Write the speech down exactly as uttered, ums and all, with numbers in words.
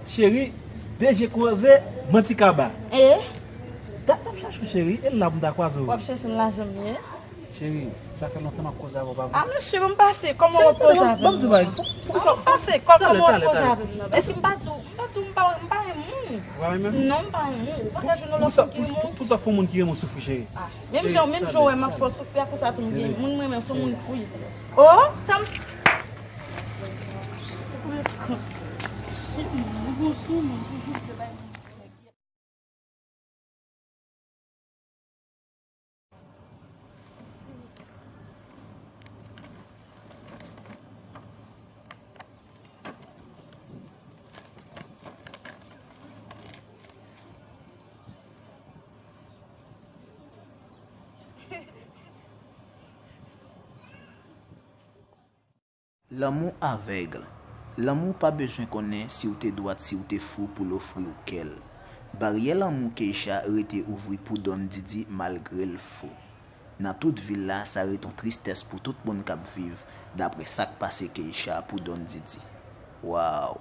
Cheri, de je kwaze, manti kaba. E? Dat m ap chache w, cheri, e la pou m ta kwaze w. W ap chache m lajan m ye? Cheri, sa fè lontan m ap koze avè w, pa A mesye, ban m pase, kòman w ap koze avè m? Ban m di w bagay. Ban m pase, kòman w ap Talè, koze talè. Avè m nan? Èske m pa di w, m pa di w m pa, m pa renmen w? Ou pa renmen m? Non, m pa renmen w. Ou pa ka jwenn yon lòt Pousa, moun ki renmen w? Pousa fon moun ki renmen w soufri, cheri. Menm jan, menm jan w wè m ap fè w soufri, a konsa tou m gen moun m renmen, se yon moun fou. Oh, sa m. Lanmou avèg. Lanmou pa bezwen konnen si w te dwat, si w te fou pou l ofri w kè l. Baryè lanmou Keisha rete ouvri pou Don Didi malgre l fou. Nan tout vil la, sa ret yon tristès pou tout moun k ap viv, daprè sa k pase Keisha pou Don Didi. Waw!